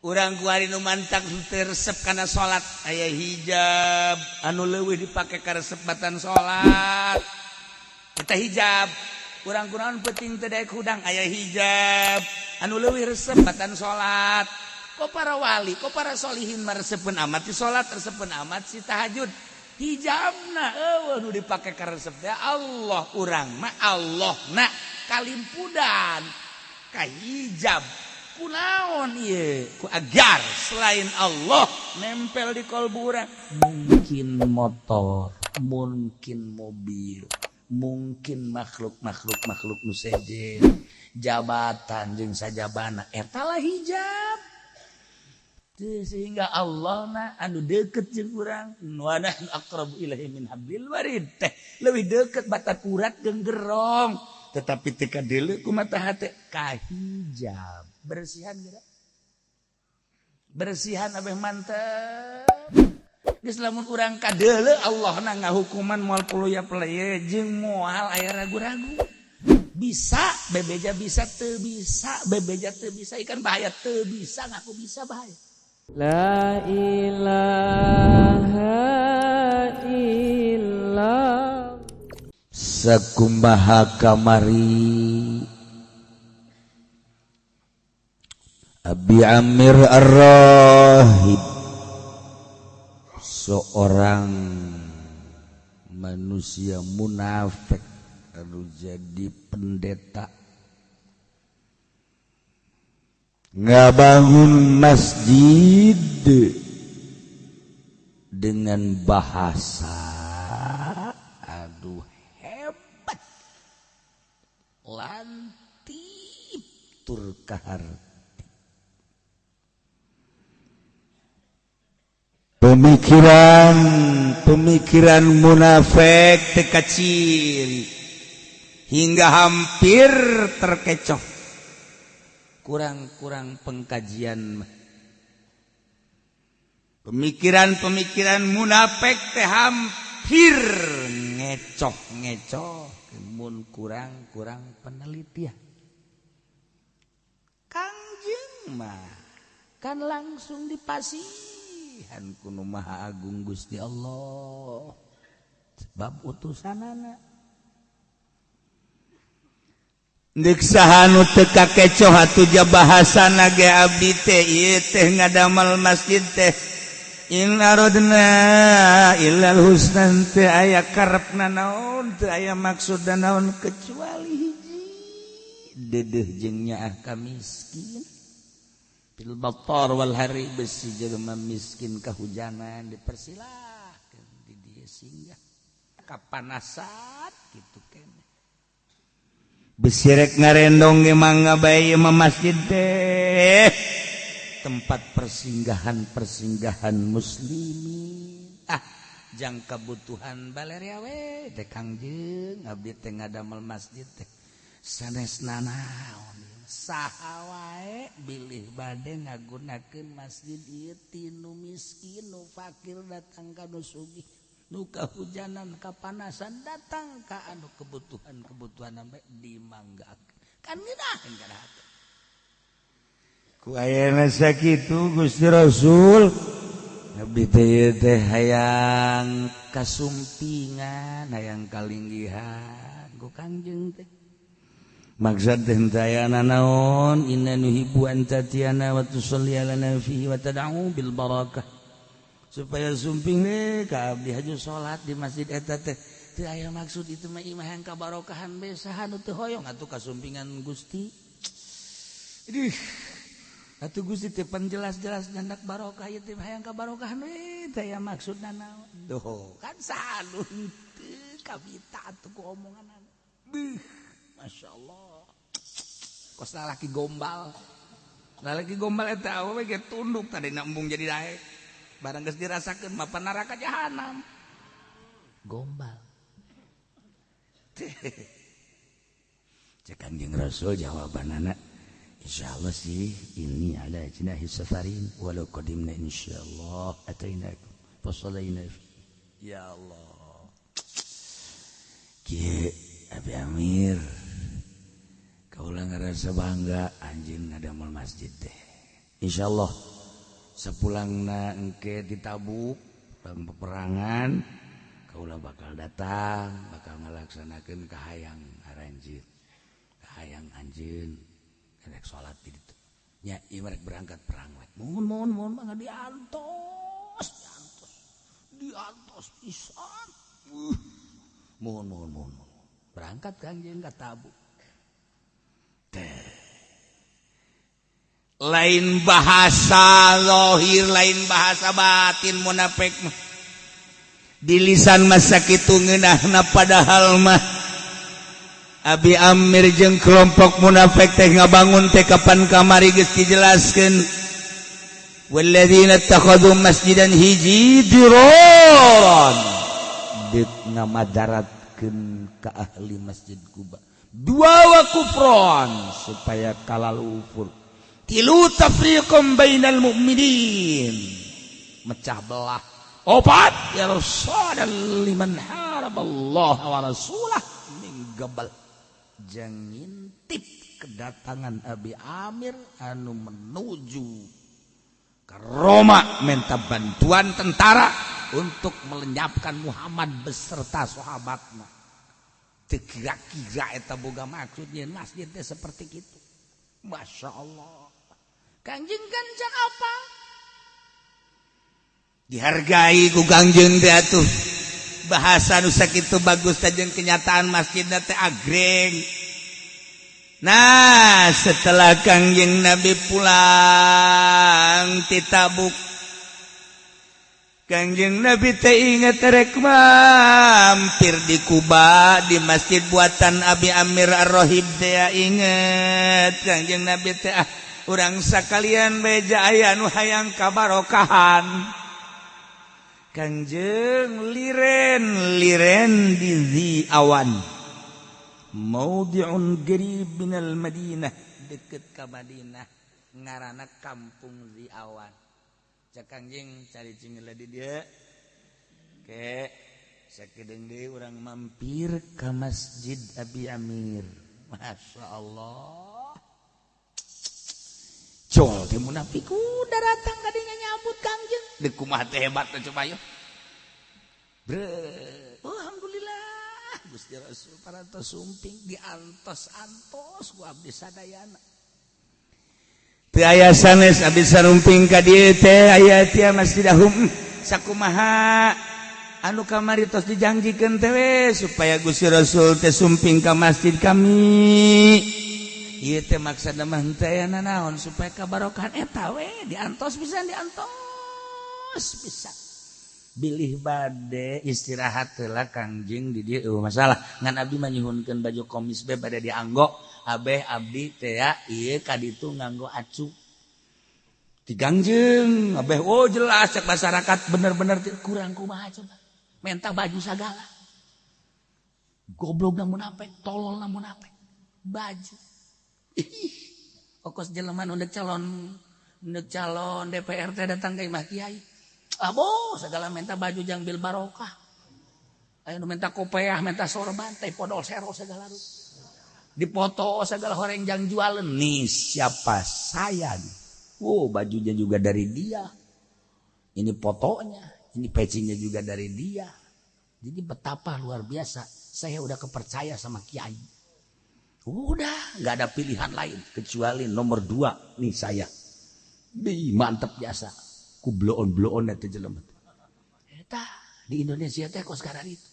Urang kuari nu mantak teu resep kana salat aya hijab anu leuwih dipake ka resep batan salat eta hijab. Urang kunaon penting teu daek hudang aya hijab anu leuwih resep batan salat. Kok para wali, kok para solihin mah resepeun amat si salat, resepeun amat si tahajud, hijabna eueuh nu dipake ka resep teh Allah. Urang mah Allah na kalimpudan ka hijab. Kunaon ieu? Ku agar selain Allah nempel di kolbu urang, mungkin motor, mungkin mobil, mungkin makhluk-makhluk, makhluk nu sejen, jabatan jeung sajabana, eta lah hijab. Sehingga Allah na anu deket jeung urang, wa nahnu aqrabu ilaihi min hablil warid teh leuwih deket batan urat jeung gerong, tetapi teu kadeuleu ku mata hate, kahijab. Bersihan geura, bersihan abeh mantep geus. Lamun urang kadeuleu Allah na ngahukuman moal puluya peleye jeung moal aya ragu-ragu. Bisa bebeja bisa, teu bisa bebeja teu bisa, ikan bahaya. Teu bisa ngaku bisa bahaya. La ilaha illa Sakumaha kamari Abi Amir Ar-Rahib, seorang manusia munafik anu jadi pendeta, ngabangun masjid dengan bahasa aduh hebat, lantip tur kaharti. Pemikiran pemikiran munafik teu kaciri hingga hampir terkecoh. Kurang-kurang pengkajian mah. Pemikiran-pemikiran munafik teh hampir ngecoh-ngecoh mun kurang-kurang penelitian. Kangjeng mah kan langsung dipasihan ku Nu Maha Agung Gusti Allah sebab utusanana. Dek saha nu teu kakecoh atuh ja bahasana ge abdi teh ieu teh ngadamal masjid teh in aradna illal husna, teu aya karepna naon, teu aya maksudna naon kecuali hiji, deudeuh jeung nyaah ka miskin fil batar wal hari. Besi jelema miskin kahujanan dipersilahkeun di dieu singgah, kapanasan kitu keneh. Besi rek ngarendong ge mangga bae, ieu mah masjid teh tempat persinggahan-persinggahan muslimin. Ah, jang kebutuhan baleria we teh Kangjeng, abdi teh ngadamel masjid teh sanes nanaon. Saha wae bilih bade ngagunakeun masjid ieu, tinu miskin nu fakir datang ka nu sugih, nu kahujanan kapanasan datang ka anu kebutuhan-kebutuhan sampai dimanggakeun, kan ngeunaheun kana hate ku ayeuna sakitu. Gusti Rasul, abdi teh ieu teh hayang kasumpingan, hayang kalinggihan ku Kangjeng teh. Maksud teh henteu aya nanaon, inna nuhibbu an tatiyana wa tusalli lana fihi wa tad'u bil barakah, supaya sumping deh ka abdi haju salat di masjid eta teh. Teu aya maksud itu mah, imah yang kabarokahan be. Saha nu teu hoyong atuh kasumpingan Gusti? Ih atuh Gusti teh pan jelas-jelas nyandak barokah ieu teh, hayang kabarokahan we, teu aya maksudna naon. Duh, kan saha nu teu kabita atuh ku omongan? Beuh, masyaallah, kos lalaki gombal, lalaki gombal eta awewe ge tunduk. Tadi embung jadi daek, barang geus dirasakeun mah neraka jahanam. Gombal. Cek Kanjeng Rasul jawabanana, insyaallah sih ini ala jinahi safarin walau qadimna insyaallah atainakum fasalaina. Ya Allah, kieu Abi Amir, kaula ngerasa bangga anjeun ngadamel masjid teh. Insyaallah. Sapulangna engke di Tabuk perang peperangan, kaula bakal datang, bakal ngalaksanakeun kahayang aranjeun, kahayang anjeun rek salat di ditu nya. Ieu rek berangkat perang we. Mohon, mohon, mohon, mangga diantos, diantos, diantos pisan. Mohon, mohon, mohon, mohon. Berangkat Kangjeng ka Tabuk teh. Lain bahasa lohir, lain bahasa batin. Munafik mah di lisan masa kitu ngeunahna, padahal mah Abi Amir jeung kelompok munafik teh ngabangun teh kapan kamari geus dijelaskeun, walladzina ittakhadhu masjidan hiji diroran, deuk ngamadaratkeun ka ahli Masjid Quba. Dua, wa kufron, supaya kalalufur. Tilu, tafriqum bainal mu'minin, mecah belah. Opat, ya rasulullah liman haraballah wa rasulah min gabal, jang ngintip kedatangan Abi Amir anu menuju ke Roma minta bantuan tentara untuk melenyapkan Muhammad beserta sahabatnya. Teu kira-kira eta boga maksudnya masjid teh seperti itu. Masya Allah. Kangjeng kan cak apa? Dihargai ku Kangjeng teh atuh. Bahasa nu sakitu bagus jeung kenyataan masjidna teh agreng. Nah, setelah Kangjeng Nabi pulang ti Tabuk, Kangjeng Nabi teh inget rek mampir di Kuba, di masjid buatan Abi Amir Ar-Rohib teh. Inget Kangjeng Nabi teh, ah, urang sakalian beja aya nu hayang kabarokahan. Kangjeng liren liren di Zi Awan, maudi'un qarib minal Madinah, deket ka Madinah, ngaranna kampung Zi Awan. Cak Kangjeng, cari cingila di dia ke sakedeung deui urang mampir ka Masjid Abi Amir. Masya Allah. Col teh munafik udah datang kadinya nyambut Kangjeng. Deuk kumaha teh hebat teh, coba yuk. Bre, oh, alhamdulillah Gusti Rasul parantos sumping, diantos-antos ku abdi sadayana. Teu aya sanes, abdi sarumping ka dieu teh aya tia Masjid Ahum. Sakumaha anu kamari tos dijanjikeun teh we supaya Gusti Rasul teh sumping ka masjid kami. Ieu teh maksudna mah henteu aya nanaon, supaya kabarokahan eta we diantos pisan, diantos pisan. Bilih bade istirahat heula Kangjeng di dieu, eueuh masalah, ngan abdi mah nyuhunkeun baju komis be bade dianggo. Abeh abdi teh ya ieu ka ditu nganggo acu di Kangjeng abeh. Oh, jelas cek masyarakat bener-bener kurang kumaha coba, minta baju sagala. Goblok na munafik, tolol na munafik, baju. Ih, okos jelema nu calon, nu calon DPR teh datang ka imah kiai. Abo segala minta baju jang bil barokah. Ayo nu minta kopeah, minta sorban, teh podol sero segala rupa. Dipoto segala horeng jang jualan. Nih siapa saya nih? Wow, bajunya juga dari dia. Ini fotonya, ini pecinya juga dari dia. Jadi betapa luar biasa. Saya udah kepercaya sama kiai. Udah, nggak ada pilihan lain kecuali nomor 2 nih saya. Bi mantep biasa. Ku bloon-bloon eta jelema. Eta di Indonesia teh kos itu.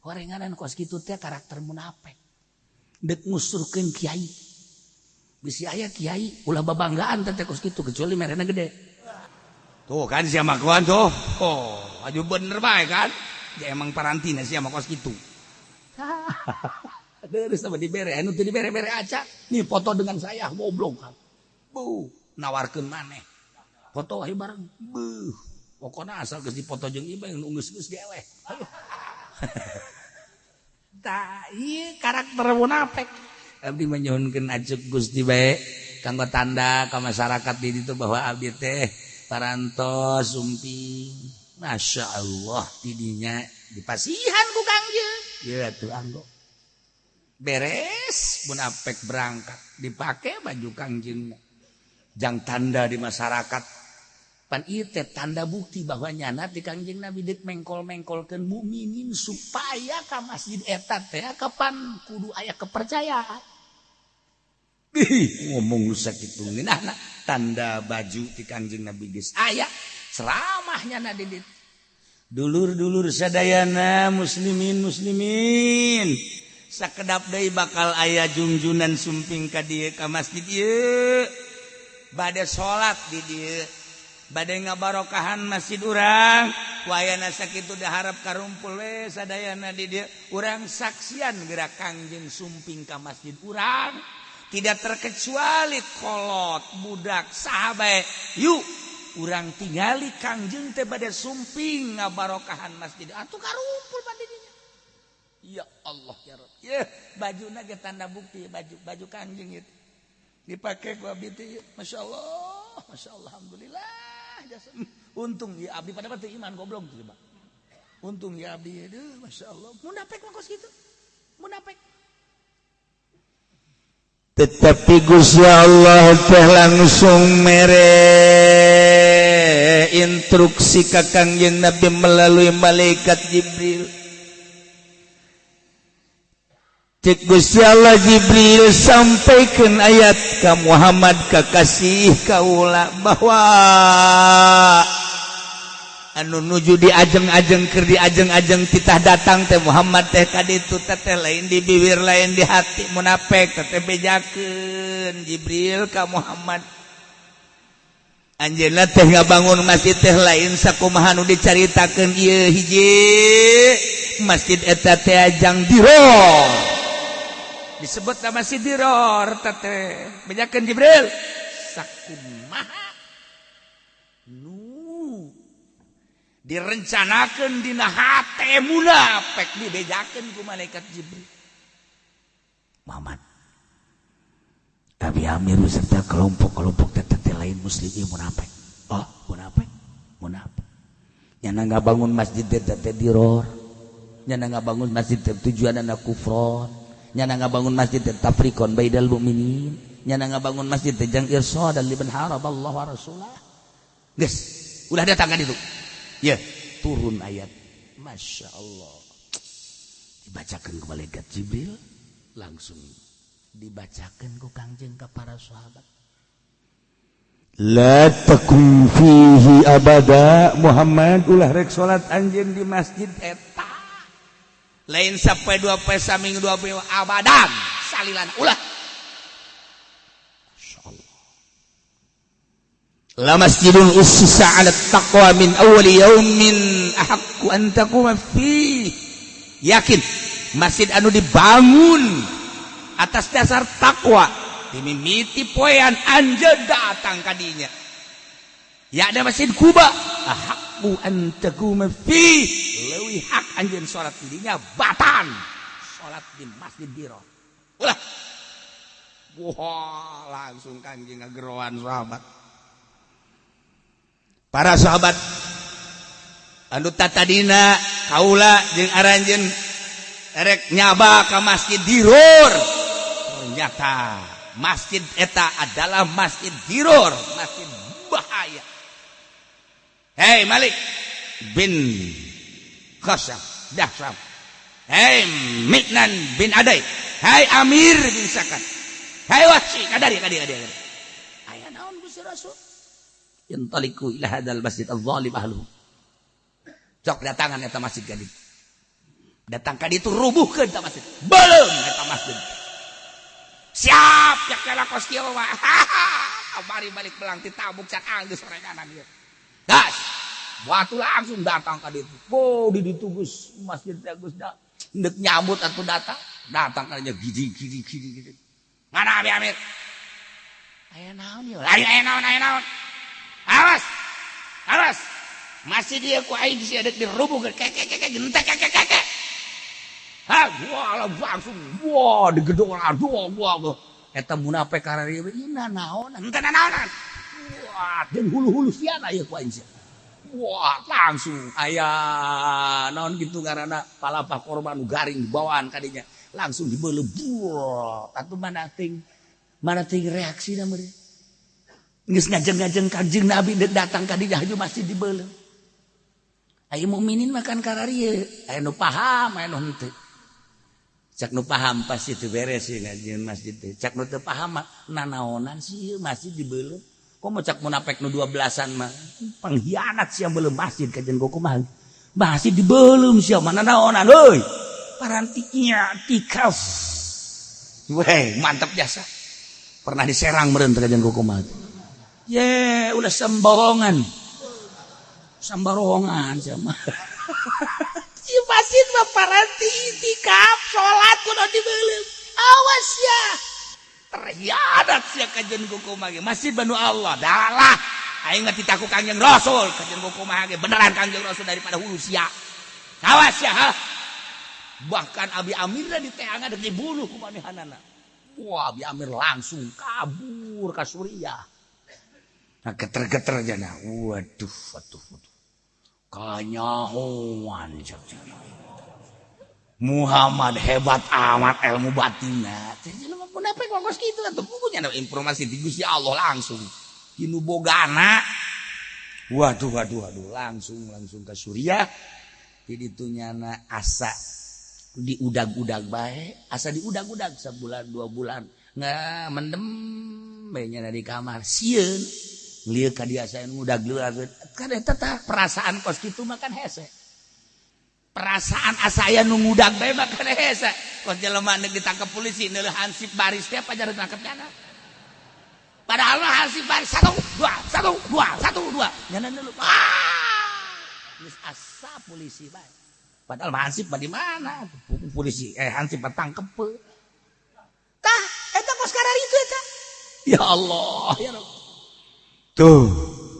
Horenganan kos kitu teh karakter munafik. Dek ngusurkeun kiai. Bisi aya kiai ulah babanggaan teh kos kitu, kecuali merena gede. Tuh kan sia makuan tuh. Oh, aju bener bae kan. Ya emang parantina sia mah kos kitu. Terus sama dibere, anu teu dibere-bere aca. Nih foto dengan saya, goblok kan. Bu, nawarkeun maneh. Foto ayo bareng. Beuh, pokoknya asal geus dipoto jeung ieu bae nu geus-geus geleh. Ayo. Tah, ieu karakter munafik. Abdi mah nyuhunkeun acuk Gusti bae kanggo tanda ka masyarakat di ditu bahwa abdi teh parantos sumping. Masya Allah, tidinya dipasihan ku Kangjeng. Ieu atuh anggo. Beres munafik berangkat, dipakai baju Kangjeng jang tanda di masyarakat. Pan ieu teh tanda bukti bahwa nyana ti Kangjeng Nabi deuk mengkol-mengkolkeun mukminin supaya ka masjid eta teh kapan kudu aya kepercayaan. Ih, ngomong nu sakitu ngeunahna tanda baju ti Kangjeng Nabi geus aya ceramahnya na di ditu. Dulur-dulur sadayana muslimin muslimin sakedap deui bakal aya jungjunan sumping ka dieu ka masjid ieu bade salat di dieu bade ngabarokahan masjid urang wayana sakitu diharap karumpul we sadayana di dieu urang saksian gerak Kangjeng sumping ka masjid urang tidak terkecuali kolot budak sahabat yuk urang tingali Kangjeng teh bade sumping ngabarokahan masjid atuh karumpul pan di dinya. Ya Allah ya Rabb. Yeuh bajuna ge tanda bukti baju baju Kangjeng itu dipake ku abdi teh Masya Allah Masya Allah alhamdulillah jasa. Untung ya abdi pada teu iman goblok coba. Untung ya abdi aduh Masya Allah munafik mah kos kitu munafik. Tetapi Gusti Allah teh langsung mere instruksi ka Kangjeng Nabi melalui malaikat Jibril. Cek Gusti Allah Jibril sampaikan ayat ka Muhammad kakasih kaula bahwa anu nuju diajeng-ajeng keur diajeng-ajeng titah datang teh Muhammad teh ka ditu teh lain di bibir lain di hati munafik teh bejakeun Jibril ka Muhammad. Anjeunna teh ngabangun masjid teh lain sakumaha nu dicaritakeun ieu hiji masjid eta teh ajang diror disebut nama masjid diror teh bejakeun Jibril sakumaha nu direncanakeun dina hate munafik dibejakeun ku malaikat Jibril. Muhammad Abi Amir beserta kelompok-kelompok teh lain muslim ieu munafik. Oh, munafik. Munafik. Nyana ngabangun masjid teh teh diror. Nyana ngabangun masjid teh tujuanna kufron. Nyana ngabangun masjid teh tafriqon bainal mukminin. Nyana ngabangun masjid teh jang irsadan liman haraballahu wa rasulah. Geus, ulah datang ka ditu. Ya, turun ayat. Masya Allah. Dibacakan ke malaikat Jibril, langsung dibacakan ku Kangjeng ke para sahabat. La takum fihi abada Muhammad ulah rek salat anjeun di masjid eta. Lain sampai dua poe saminggu dua poe abadan salilan ulah. Masya Allah. La masjidun ussisa 'ala taqwa min awwali yaumin ahaqqu an taquma fihi. Yakin masjid anu dibangun atas dasar takwa dimimiti poean anjeun datang ka dinya. Ya ada masjid Kuba ahaqqu an taquma fihi leuwih hak anjeun salat di dinya batan salat di masjid Diro. Ulah. Wah, langsung Kangjeng ngageroan sahabat. Para sahabat anu tatadina kaula jeung aranjeun erek nyaba ka masjid Diror. Ternyata masjid eta adalah masjid Diror, masjid bahaya. Hei Malik bin Khasam, Dahsam. Hei Miknan bin Adai. Hei Amir bin Sakan. Hei Wahsy, kadari kadari kadari. Aya naon Gusti Rasul? Yantaliku ila hadzal masjid adh-dhalim ahluhu. Sok datangan eta masjid ka ditu. Datang ka ditu rubuhkeun eta masjid. Beuleum eta masjid. Siap ya kela kos kieu mah. Kamari balik belang ditabuk can anggeus sorenganan ieu. Gas. Batu langsung datang ka ditu. Oh di ditu geus masjid teh geus da deuk nyambut atuh datang. Datang ka dinya gidi gidi gidi gidi. Mana Abi Amir? Aya naon ieu? Aya naon aya naon? Awas. Awas. Masih dia ku aing sia deuk dirubuhkeun keke keke gentek keke keke. Ha, wah langsung wah digedor aduh wah. Eta munafik kararieu ina naon? Henteu naonan. Wah, jeung hulu-hulu sia ieu ku aing sia. Wah, langsung aya naon kitu ngaranna palapah korban nu garing bawaan kadinya. Langsung dibeuleum. Atuh mana ting reaksina meureun. Geus ngajeng-ngajeng Kanjeng Nabi datang ka dinya haju masjid dibeuleum. Aya mukminin makan kararieu, aya nu paham, aya nu henteu. Cak nu paham pasti teu beres sih ngajieun masjid teh. Cak nu teu paham mah nanaonan sih masjid dibeuleum. Komo cak munafik nu 12-an mah pangkhianat sia beuleum masjid kajen kumaha. Masjid dibeuleum sia mah nanaonan euy. Parantinya tikaf. Weh, mantap jasa. Pernah diserang meureun teh kajen kumaha. Ye, ulah sembarongan. Sembarongan sia mah. Si masjid mah paranti itikaf, salat kudu dibeuleum. Awas ya. Terhianat sia kajen kumaha ge. Masjid banu Allah. Dalah. Aing mah titaku Kangjeng Rasul, kajen kumaha ge beneran Kangjeng Rasul daripada hulu sia. Awas ya, ha. Bahkan Abi Amir di teangan dek dibunuh ku manehanana. Wah, Abi Amir langsung kabur ka Suriah. Nah, geter-geter jana. Waduh, waduh, waduh. Kanyahoan Muhammad hebat amat ilmu batinna. Jelema munafik mah kos kitu atuh pugunya informasi di Gusti Allah langsung. Tinu bogana. Waduh, waduh, waduh, langsung langsung ke Suriah. Di ditu nyana asa diudag-udag bae, asa diudag-udag sebulan 2 bulan. Nggak mendem bae nyana di kamar sieun. Lieu ka dia saya ngudag lieu kan eta tah perasaan kos kitu mah kan hese. Perasaan asa aya nu ngudag bae mah kan hese. Kos jelema neuk ditangkep polisi neuleuh hansip baris teh pajar ditangkep nyana. Padahal mah hansip baris 1 2 1 2 1 2 nyana neuleuh. Ah! Geus asa polisi bae. Padahal mah hansip mah di mana? Polisi hansip mah tangkep. Tah eta kos kararitu eta. Ya Allah, ya Rabb. Tuh,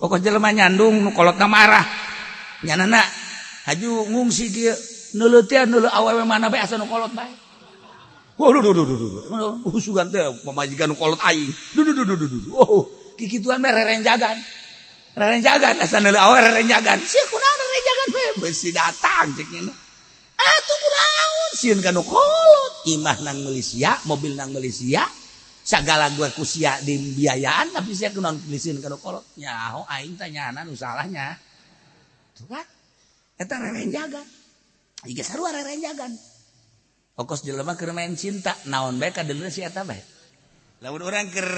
pokok jelema nyandung nu kolotna marah. Nyanana haju ngungsi kieu neuleuh teh neuleuh awewe mana bae asa nu kolot bae. Waduh duh duh duh duh. Sugan teh pamajikan nu kolot aing. Duh duh duh duh duh. Oh, kikituan mah rerenjagan. Rerenjagan asa neuleuh awewe rerenjagan. Sia kunaon rerenjagan bae beusi datang cek nya. Atuh kunaon sieun ka nu kolot. Imah nang Malaysia, mobil nang Malaysia. Sagala gua ku sia dibiayaan tapi sia kunaon sieun ka nu kolot. Nyaho aing teh nyana nu salahnya. Tuh kan. Eta rerenjagan. Ieu sarua rerenjagan. Okos jelema keur main cinta, naon bae kadeuleu si eta bae. Lamun urang keur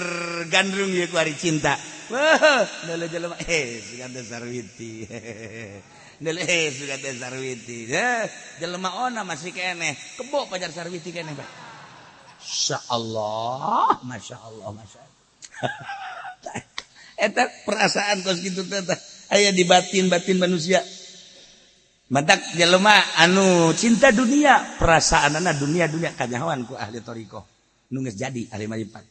gandrung ieu ku ari cinta. Wah, neuleuh jelema sugan teh Sarwiti. Neuleuh sugan teh Sarwiti. Jelema ona masih keneh, kebo pajar Sarwiti keneh bae. Masya Allah, Masya Allah, Masya Allah. Eta perasaan kos kitu teh aya di batin-batin manusia. Matak jelema anu cinta dunia, perasaanana dunia-dunia kanyahoan ku ahli thariqah. Nu geus jadi ahli marifat.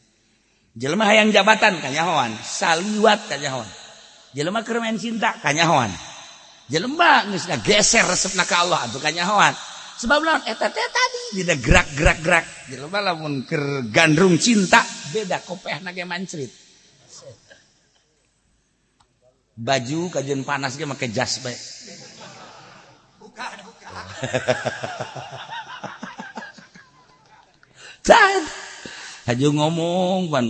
Jelema hayang jabatan kanyahoan, saliwat kanyahoan. Jelema keur main cinta kanyahoan. Jelema geus ngageser resepna ka Allah atuh kanyahoan. Sebab lawan eta teh tadi dina gerak-gerak-gerak. Jelema lamun keur gandrung cinta beda kopehna ge mancrit. Baju kajian panas ge make jas bae. Bukan, bukan. Tah. Haju ngomong pan,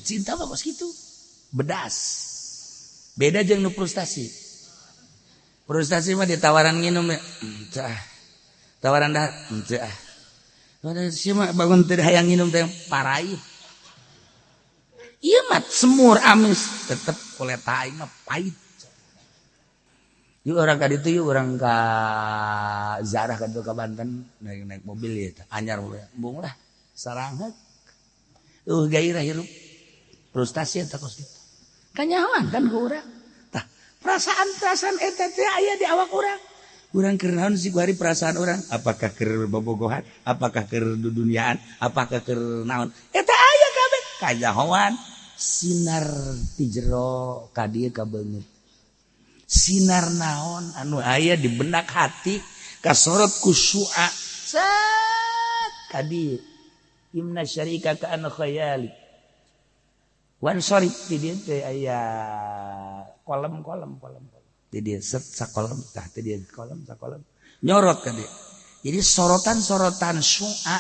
cinta mah kos kitu. Bedas. Beda jeung nu frustasi. Frustasi mah ditawaran nginum ya. Tah. Tawaran dah, henteu ah. Sia mah bangun teu hayang nginum teh paraih. Ieu mah semur amis tetep kuleta aing mah pahit. Yuk orang ka ditu yuk orang ka Zarah ka ditu ka Banten naik naik mobil ya anyar embung lah sarangheuk. Gairah hirup. Frustasi eta kos kitu. Kanyahoan kan ku urang. Tah, perasaan-perasaan eta teh aya di awak urang. Urang keur naon sih ku hari perasaan urang? Apakah keur bobogohan? Apakah keur duniaan? Apakah keur naon? Eta aya kabeh. Kanyahoan sinar ti jero ka dieu ka beungeut. Sinar naon anu aya di benak hati kasorot ku syu'a. Set ka dieu. Imna syarika ka an khayali. Wan sorry di dieu teh aya kolom-kolom kolom. Di dieu set sakolom tah di dieu kolom sakolom. Nyorot ka dieu. Jadi sorotan-sorotan syu'a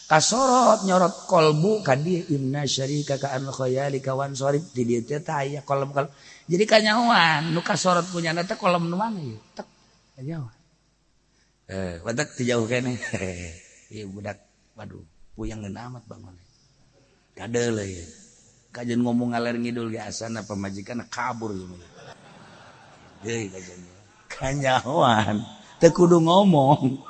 Kasorot nyorot kolbu ka dieu inna syarika ka an khayalika wan sorib di dieu teh aya kolom kolom. Jadi kanyahoan nu kasorot punyana teh kolom nu mana ieu? Tek kanyahoan. Badak teu jauh keneh. Ieu budak waduh puyeng amat bangun. Kadeuleu ieu. Kajen ngomong ngaler ngidul ge asana pamajikan kabur ieu mah. Deui kajen. Kanyahoan teu kudu ngomong.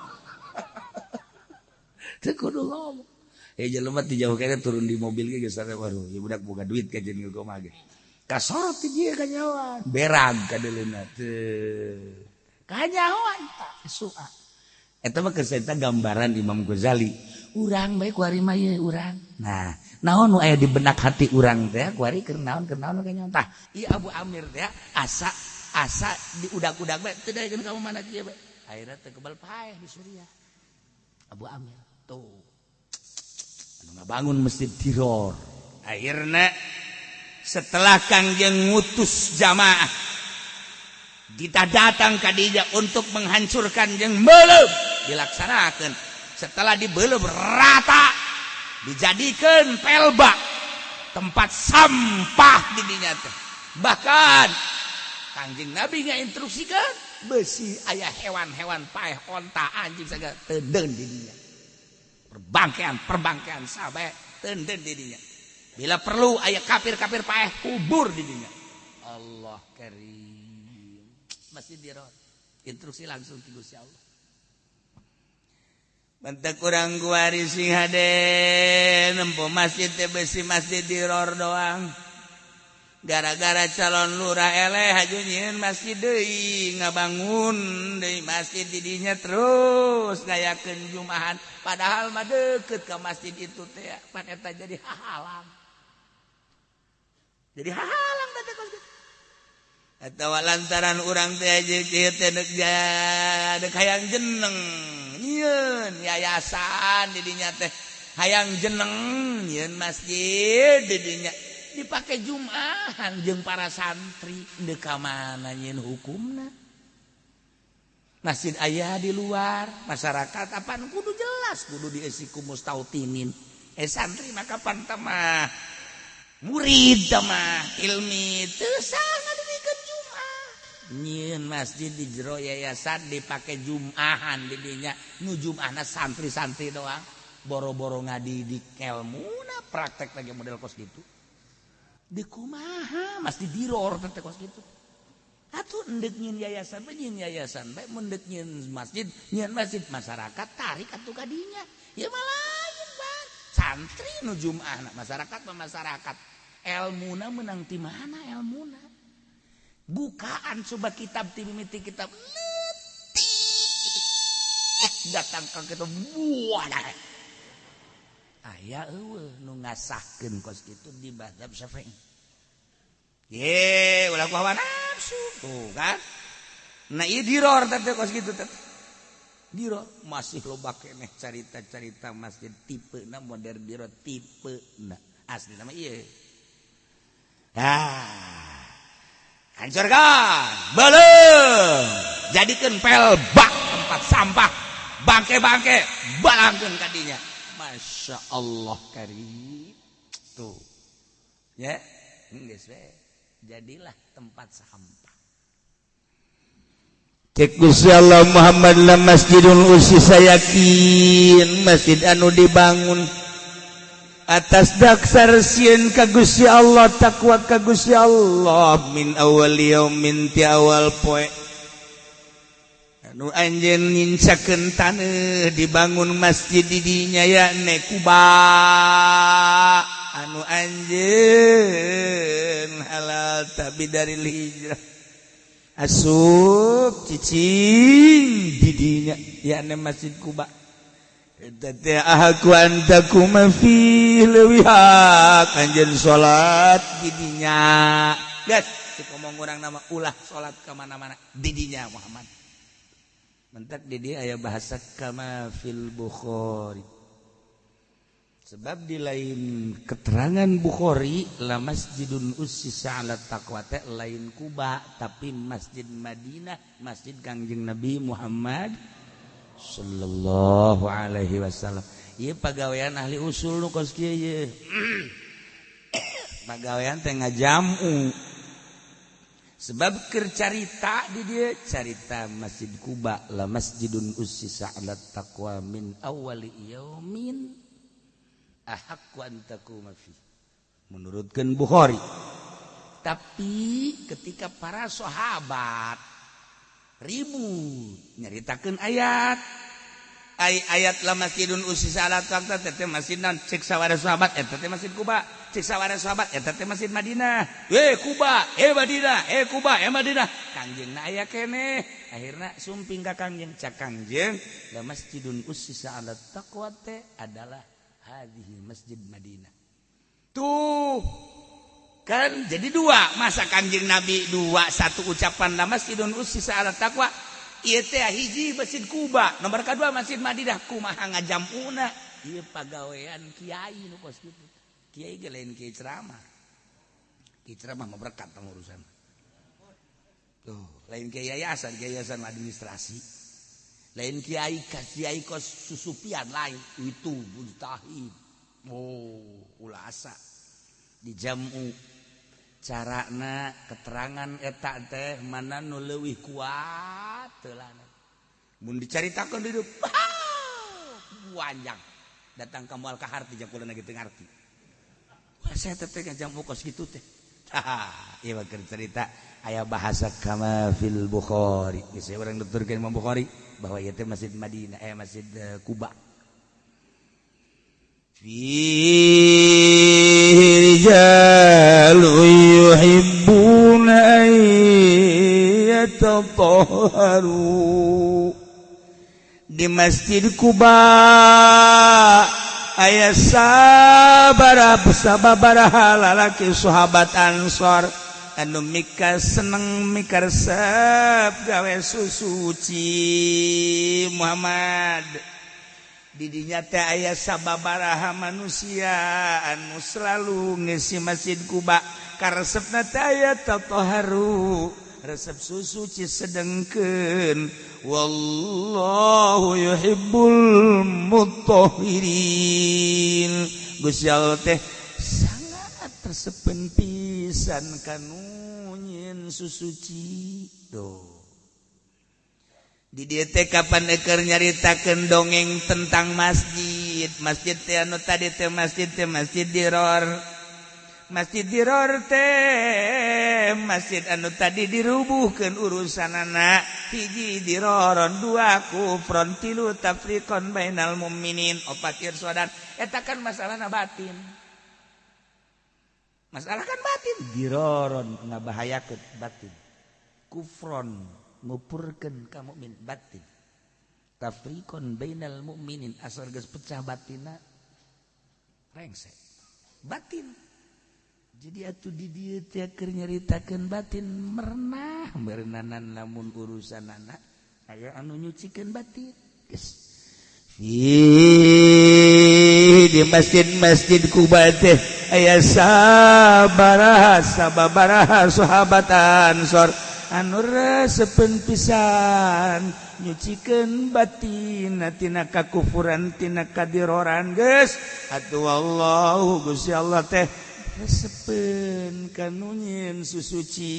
Teu kudu ngomong. Jelema teu jauh keneh turun di mobil ge geus waduh ieu budak boga duit kajen kumaha ge. Kasorot ti dieu kanyahoan. Berag kadeuleuna teu. Kanyahoan tah sua. Eta mah keur gambaran Imam Ghazali. Urang bae kuari mah ieu urang. Nah, naon nu aya di benak hati urang teh kuari keur naon kanyahoan tah. Ieu Abu Amir teh asa asa diudag-udag bae teu daekeun ka mana kieu bae. Akhirna teu kebal paeh di Suriah. Abu Amir tuh. Anu ngabangun Masjid Diror. Akhirna setelah Kangjeng ngutus jamaah kita datang ka dinya untuk menghancurkan jeung belum dilaksanakan. Setelah dibelum rata dijadikan pelbak tempat sampah di dinya teh. Bahkan Kangjeng Nabi ngainstruksikan besi aya hewan-hewan paeh onta anjing sagala teudeun di dinya. Perbangkean sabae teudeun di dinya. Bila perlu aya kafir-kafir paeh kubur di dinya. Allah karim. Masjid Diror instruksi langsung ti Gusti Allah. Bentak kurang kuari sing hade nempo masjid teh besi Masjid Diror doang. Gara-gara calon lurah eleh haju nyieun masjid deui ngabangun deui masjid di dinya terus ngayakeun jumahan padahal mah deukeut ka masjid itu teh pan eta jadi hahalang. Jadi hahalang teh kos kitu. Atawa lantaran urang teh kieu teh deuk hayang jeneng nyieun yayasan di dinya teh hayang jeneng nyieun masjid di dinya dipake jumahan jeung para santri deuk ka mana nyieun hukumna. Masjid aya di luar masyarakat apaan kudu jelas kudu dieusi ku mustautinin. Santri mah kapan teh mah murid teh mah ilmi teu sah ngadegikeun Jumat. Nyieun masjid di jero yayasan dipake jumahan di dinya nu jumahna santri-santri doang boro-boro ngadidik elmuna praktek lagi model kos gitu. Di kumaha masjid Diror teh kos gitu. Atuh endek nyieun yayasan bae nyieun yayasan bae mun deuk nyieun masjid masyarakat tarik atuh ka dinya. Ya mah lain Bang. Santri nu jumahna masyarakat mah masyarakat. Elmuna menang ti mana elmuna? Bukaan coba kitab ti mimiti kitab leutik datang ka kitab buah aya eueuh nu ngasahkeun kos kitu di mazhab Syafi'i. Ye, ulah ku hawa nafsu tuh kan. Nah ieu Diror teh kos kitu teh. Diror masih loba keneh carita-carita masjid tipena modern Diror tipena asli nama ieu. Ah. Hancurkan, belum, jadikan pelbak tempat sampah, bangke-bangke, balangkeun kadinya. Masya Allah karim, tuh, ya, geus we, jadilah tempat sampah. Cek Gusti Allah Muhammad la masjidun usisa yakin masjid anu dibangun atas dasar sieun ka Gusti Allah takwa ka Gusti Allah min awal yaumin ti awal poe anu anjeun nyincakeun taneuh dibangun masjid di dinya yakni Kuba anu anjeun halal tapi dari hijrah asup cicing di dinya yakni Masjid Kuba. Tete aku antaku mafi leuwih hak anjeun salat di dinya. Geus ngomong urang nama ulah salat ka mana-mana di dinya Muhammad. Mentak di dieu aya bahasa kama fil Bukhari. Sebab di lain keterangan Bukhari la masjidun ussisa ala taqwa teh lain Kuba tapi Masjid Madinah, Masjid Kangjeng Nabi Muhammad sallallahu alaihi wasallam. Ieu pagawean ahli usul nu kos kieu ye. Pagawean teh ngajamu. Sebab keur carita di dieu carita Masjid Quba la masjidun ussisa ala taqwa min awwali yaumin ahaqqu an taquma fi. Menurutkeun Bukhari. Tapi ketika para sahabat ribut nyaritakeun ayat ay ayat la masjidun ussisa ala taqwa teh masjid naon, cek sawara sahabat eta teh Masjid Quba, cek sawara sahabat eta teh Masjid Madinah, eh Kuba, eh Madinah, eh Kuba, eh Madinah. Kangjeng na aya keneh, akhirna sumping ka Kangjeng, cak Kangjeng la masjidun ussisa ala taqwa teh adalah hadhihi Masjid Madinah. Tuh kan jadi dua, masa Kangjeng Nabi dua satu ucapan la masjidun ussisa ala taqwa ieu teh hiji Masjid Quba, nomor kedua Masjid Madinah, kumaha ngajamuna? Ieu pagawean kiai nu kos kitu. Kiai ge lain kiai ceramah, kiai ceramah mah berkat urusan tuh, lain kiai yayasan, kiai yayasan administrasi, lain kiai kiai kos susupian, lain itu mujtahid. Oh, ulasa dijamu carana keterangan eta teh mana nu leuwih kuat teulana. Mun dicaritakeun di dieu panjang datang ka moal kaharti, jang kula teu ngarti. Wah, saya teh ngajamu kos kitu teh. Ieu mah keur cerita aya bahasa kama fil Bukhari. Geus urang nuturkeun Imam Bukhari bahwa ieu teh Masjid Madinah, eh, Masjid Quba. Fihi rijalun yuhibbuna an yatatahharu. Di Masjid Quba aya sabaraha sababaraha lalaki sahabat Ansor anu mika seneng, mika resep gawe susuci. Muhammad, didinya teh aya sababaraha manusia anu selalu ngisi Masjid Quba, karesepna teh aya tatoharu, resep susuci sedengkeun. Wallahu yuhibbul mutahhirin. Gusti Allah teh sangat resepen pisan kanu nyieun susuci. Tuh, di dieu teh kapan eker nyaritakeun dongeng tentang masjid, masjid teh anu tadi teh masjid teh Masjid Diror. Masjid Diror teh masjid anu tadi dirubuhkeun, urusanana hiji diroron, dua kufron, tilu tafriqon bainal mukminin, opat irsodan. Eta kan masalahna batin, masalah kan batin. Diroron ngabahayakeun batin, kufron ngupurkeun ka mukmin batin, tafriqon bainal mukminin asal geus pecah batinna rengse batin. Jadi atuh di dieu teh keur nyaritakeun batin merenah merenanan, lamun urusan anak aya anu nyucikeun batin. Geus di masjid-masjid Quba teh aya sabaraha sababaraha sahabat Ansor anu resepen pisan nyucikeun batin tina kakufuran, tina kadiroran. Geus atuh, Allahu Gusti Allah teh resepen kanu nyieun susuci,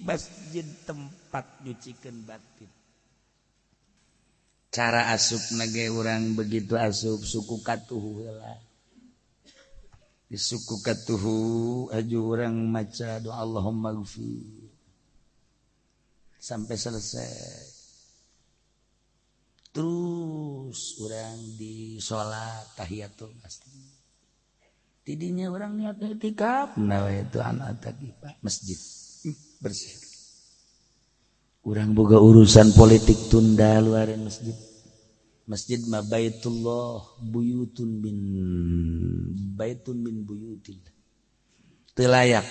masjid tempat nyucikeun batin. Cara asup nage urang begitu asup suku katuhu heula, di suku katuhu aju urang maca doa Allahumma gfir sampai selesai. Terus urang di sholat tahiyatul masjid, tidinya urang niat itikaf, nawaitu an a'takifa masjid bersih. Urang boga urusan politik tunda luarin masjid. Masjid mah baitullah, buyutun min baitun min buyutillah. Teu layak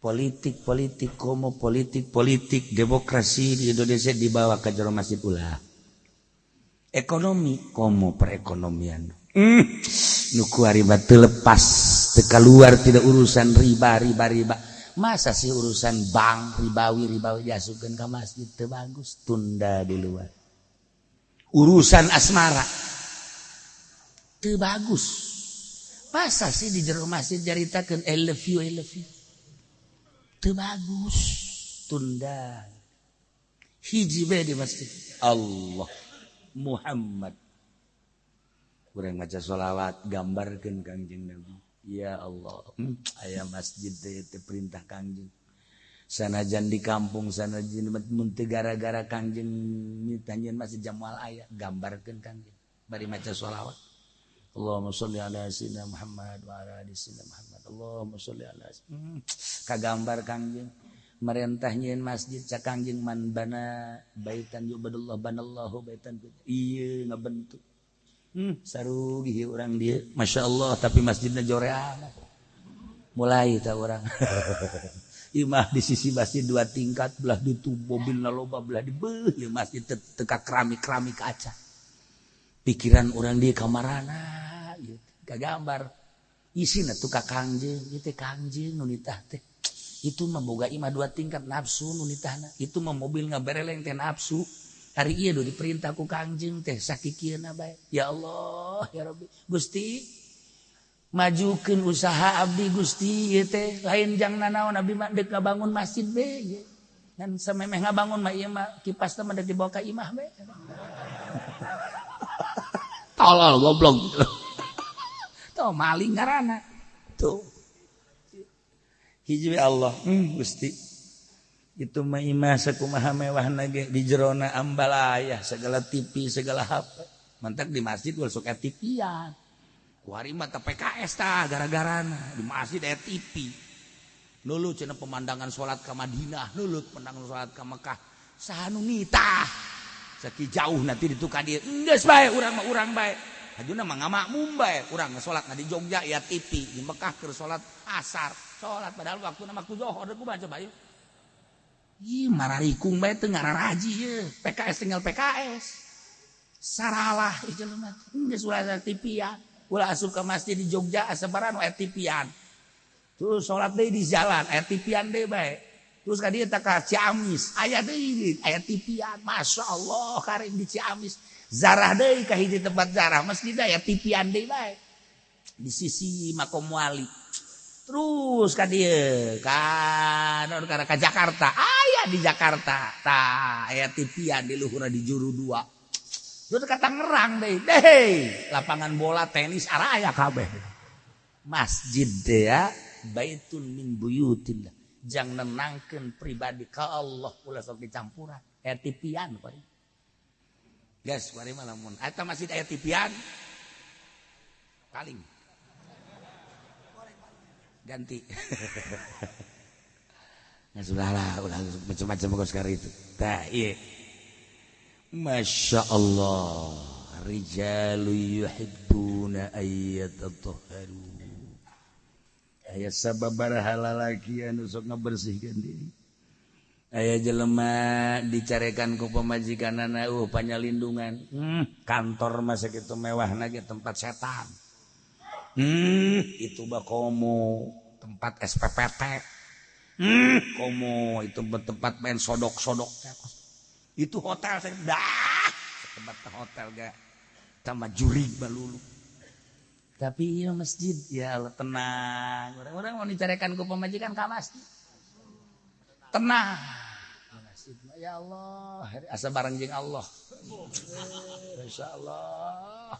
politik politik, komo politik politik demokrasi di Indonesia dibawa ke jero masjid, ulah. Ekonomi, komo perekonomian, nu kuari mah teu lepas, teu keluar tidak urusan riba riba riba. Masa sih urusan bank ribawi ribawi diasupkeun ka masjid? Teu bagus, tunda di luar. Urusan asmara. Teu bagus. Masa sih di jero masjid caritakeun "I love you, I love you"? Teu bagus. Tunda. Hiji bae di masjid. Allah Muhammad. Kurang maca sholawat, gambarkeun Kangjeng Nabi. Ya Allah, aya masjid teh perintah Kangjeng. Sanajan di kampung, sanajan mun teu gara-gara Kangjeng mitanyeun masjid jamual aya, gambarkeun Kangjeng. Bari maca sholawat. Allahumma sholli ala sayyidina Muhammad wa ala ali sayyidina Muhammad. Allahumma sholli ala kagambar Kangjeng merentah nyieun masjid. Cak Kangjeng, "Man bana baitan yu'badullah banallahu baitan." Ieu ngabentuk. Sarugi urang dieu. Masya Allah, tapi masjidnya jorean. Mulai tak urang. Imah di sisi masjid dua tingkat, belah ditu mobil loba, belah di beuh masjid teka keramik-keramik kaca. Pikiran urang di kamarana gitu. Kagambar. Isina tuh ka Kangjeng, ieu teh Kangjeng nu nitah teh. Itu mah boga imah dua tingkat nafsu nu nitahna. Itu mah mobil ngabereleng teh nafsu. Hari ieu nu diperintah ku Kangjeng teh sakikieuna bae. Ya Allah, ya Rabbi. Gusti, majukeun usaha abdi Gusti, ieu teh lain jang nanaon, abdi mah deuk ngabangun masjid be ieu. Dan samemeh ngabangun mah ieu mah kipas teh mah deuk dibawa ka imah be. Tolol, goblok. Tuh maling ngaranna. Tuh. Hiji Allah, Gusti. Itu mah imah sakumaha mewahna ge di jerona ambalaya segala TV, segala HP. Mantak di masjid ulah sok TV-an. Kuari mah PKS tah gara-garana di masjid aya TV. Nulu cenah pemandangan salat ka Madinah, nulu pemandangan salat ka Mekah. Saha nu nitah? Saki jauh nanti ditu ka dieu. Geus bae urang mah, urang bae. Hajuna mah ngamakmum bae. Urang salat di Jogja ya TV, di Mekah keur salat asar. Salat padahal waktuna waktu zuhur, kumaha coba yeuh. Ih, mararikung bae teu ngararaji ye. PKS tinggal PKS. Saralah ieu jelema. Geus ulah TV ya. Ulah asup ke masjid di Jogja asabaran aya TV-an. Terus salat deui di jalan aya TV-an deui bae. Terus ka dieu tah ka Ciamis, aya deui aya TV-an. Masya Allah, karim di Ciamis. Zarah deui ka hiji tempat zarah masjid aya TV-an deui bae. Di sisi makom wali. Terus ka dieu ka non ka Jakarta, aya di Jakarta. Tah aya TV-an di luhurna di juru dua. Terus ka Tangerang deh, deh lapangan bola tenis araya kabeh. Masjid deh ya, baitun min buyutillah. Jang nenangkeun pribadi ka Allah, ulah sok dicampuran. Aya TV-an kuari. Guys, kuari mah lamun eta masjid aya TV-an paling ganti. Nah, sudahlah, ulah macam-macam kok sekarang itu. Tah, iya. Masya Allah, rijalu yuhibbuna ayyatatahharu. Aya sababaraha lalaki anu sok ngabersihkeun diri. Aya jelema dicarekan ku pamajikanana, panyalindungan. Kantor mah sakitu mewahna ge tempat setan. Itu mah komo tempat SPPT. Komo itu tempat main sodok-sodok. Itu hotel saya dah tempat hotel gak sama jurig balulu. Tapi iya masjid ya Allah tenang. Orang-orang mau dicarekan ku pamajikan ka masjid. Tenang. Masjid ya Allah, asa bareng jeung Allah. Masyaallah.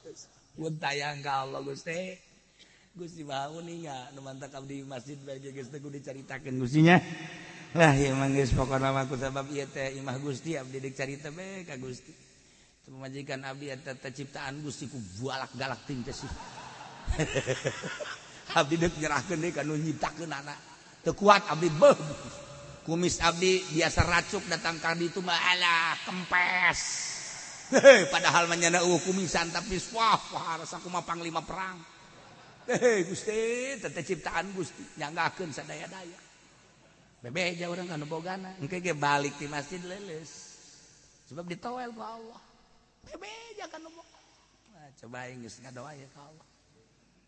Pun tayang ka Allah Gusti. Gusti Maha uninga nu mantak abdi masjid bae geus teu dicaritakeun Gustinya. Lah ieu mah geus pokona mah ku sabab ieu teh imah Gusti, abdi deuk carita bae ka Gusti. Pamajikan abdi eta teh ciptaan Gusti ku galak-galak ting teh sih. Abdi deuk nyerahkeun deui ka nu nyiptakeun anak. Teu kuat abdi beuh. Kumis abdi biasa racuk, datang ka ditu mah alah kempes. Hei, padahal mah nyana eueuh kumisan, tapi wah wah rasa kumaha panglima perang. Hei Gusti, teh ciptaan Gusti nyanggakeun sadaya-daya. Bebeja urang ka nu bogana, engke ge balik di masjid leuleus. Sebab ditowel ku Allah. Bebeja ka nu bogana. Nah, coba geus ngadoa ya ka Allah.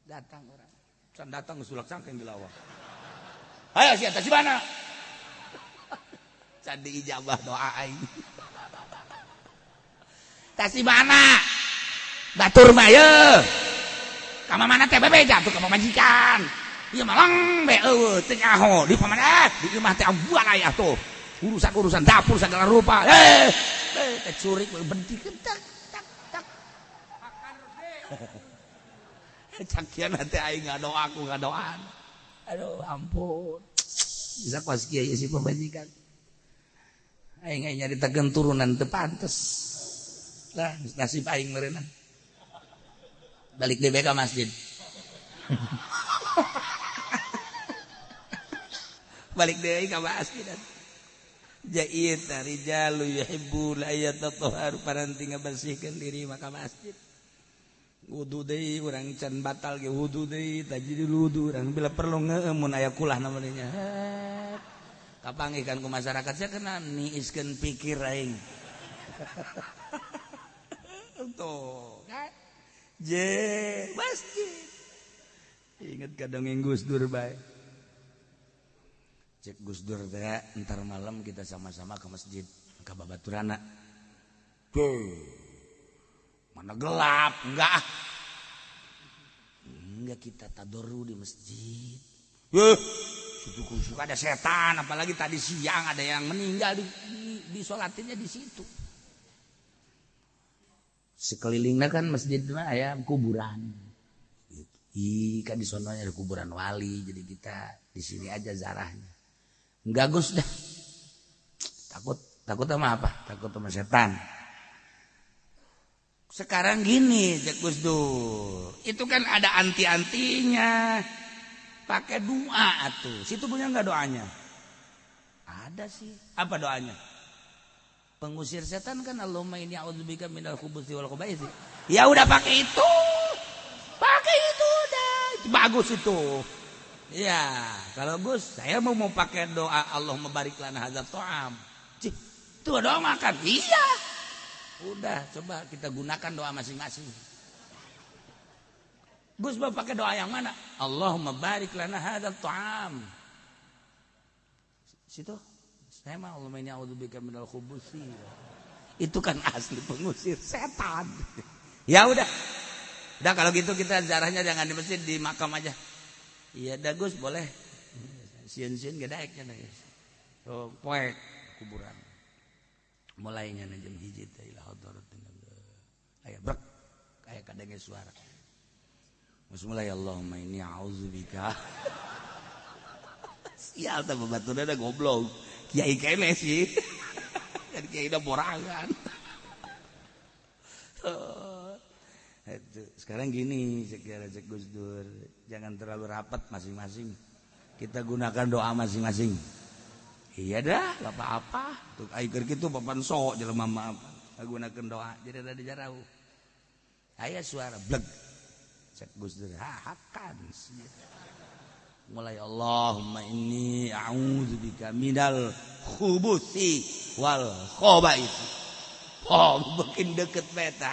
Datang orang. Can datang geus sulak cangkeng di lawang. Hayo sia teh mana? Can diijabah doa aing. Tasi mana? Batur mah ye. Ka mana teh bebeja tuh ka pamajikan. Ieu mah lang be eueuh teu nyaho di pamana di imah teh ambuan aya tuh. Urusan-urusan dapur segala rupa. Teh curik bentik tak tak tak. Cakian teh aing ngadoa ku ngadoan. Aduh ampun. Bisa kos kieu si pamajikan. Aing nyaritakeun turunan teu pantes. Lah nasib aing meureunna. Balik deui ka masjid. Balik deui ka masjid. Jait rijalu yuhibbu la yatatahharu paranti ngabersihkeun diri maka masjid. Wudu deui urang can batal ge wudu deui tajidul wudu urang bila perlu ngeueum mun aya kulah namanya. Kapanggihkan ku masyarakat sia kena niiskeun pikir aing. Tuh kan je masjid. Ingat kadang Gus Dur bae. Cek Gus Dur teh entar malam kita sama-sama ke masjid ke Babaturana. Mana gelap, enggak. Enggak kita tadoru di masjid. Suka ada setan, apalagi tadi siang ada yang meninggal di sholatinnya di situ. Sekelilingnya kan masjid mah aya kuburan. Ih, kan di sononya ada kuburan wali, jadi kita di sini aja zarahnya. Enggak Gus dah. Takut sama apa? Takut sama setan. Sekarang gini, cek Gus Dur. Itu kan ada anti-antinya. Pakai doa atuh. Situ punya enggak doanya? Ada sih. Apa doanya? Pengusir setan kan Allahumma inni a'udzubika minal khubuthi wal khaba'ith. Ya udah pakai itu. Pakai itu udah. Bagus itu. Ya, kalau Gus, saya mau pakai doa Allahumma barik lana hadzal ta'am. Cih, itu doa makan. Iya. Udah, coba kita gunakan doa masing-masing. Gus mau pakai doa yang mana? Allahumma barik lana hadzal ta'am. Situ. Saya mah Allahumma inni a'udzubika minal khubuthi. Itu kan asli pengusir setan. Ya udah. Udah kalau gitu kita zarahnya jangan di masjid, di makam aja. Iya dah Gus boleh. Sieun-sieun ge daek nya guys. Oh, poek kuburan. Mulainya na jam 1 teh ila hadratin. Aya brek aya kadenge suara. Geus mulai Allahumma inni a'udzubika. Sial teh babaturna goblok. Kiai kene sih. Kan kiai da borangan. Sekarang gini, segera cek Gus Dur, jangan terlalu rapat masing-masing. Kita gunakan doa masing-masing. Iya dah, gak apa-apa. Tuh aing kitu papan sok jelema mah apa. Gunakan doa jadi rada jarauh. Aya suara bleg. Cek Gus Dur, hakan. Mulai Allahumma inni a'udzubika minal khubuthi wal khaba'ith. Oh, makin deket peta.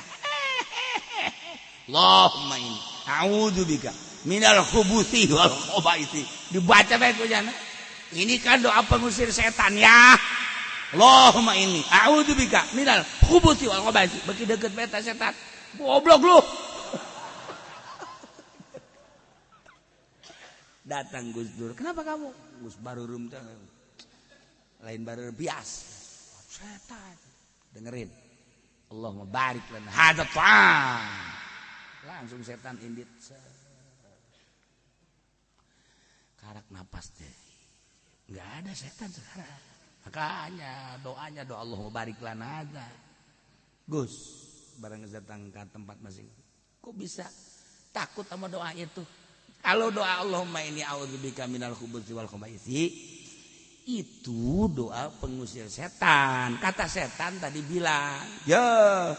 Allahumma inni a'udzubika minal khubuthi wal khaba'ith. Dibaca bae ku jana. Ini kan doa pengusir setan ya. Allahumma inni a'udzubika minal khubuthi wal khaba'ith. Makin deket peta setan. Goblok lu. Datang Gus Dur. Kenapa kamu? Gus barurum teh. Lain baru bias. Setan. Dengerin. Allahumma barik lana hadzal ta'am. Langsung setan indit. Karak napas deh. Enggak ada setan sekarang. Makanya doanya doa Allahumma barik lana hadza. Gus, barang datang ke tempat masing. Kok bisa takut sama doa itu? Kalau doa Allahumma inni a'udzubika minal khubuthi wal khaba'ith itu doa pengusir setan. Kata setan tadi bilang, "Ya,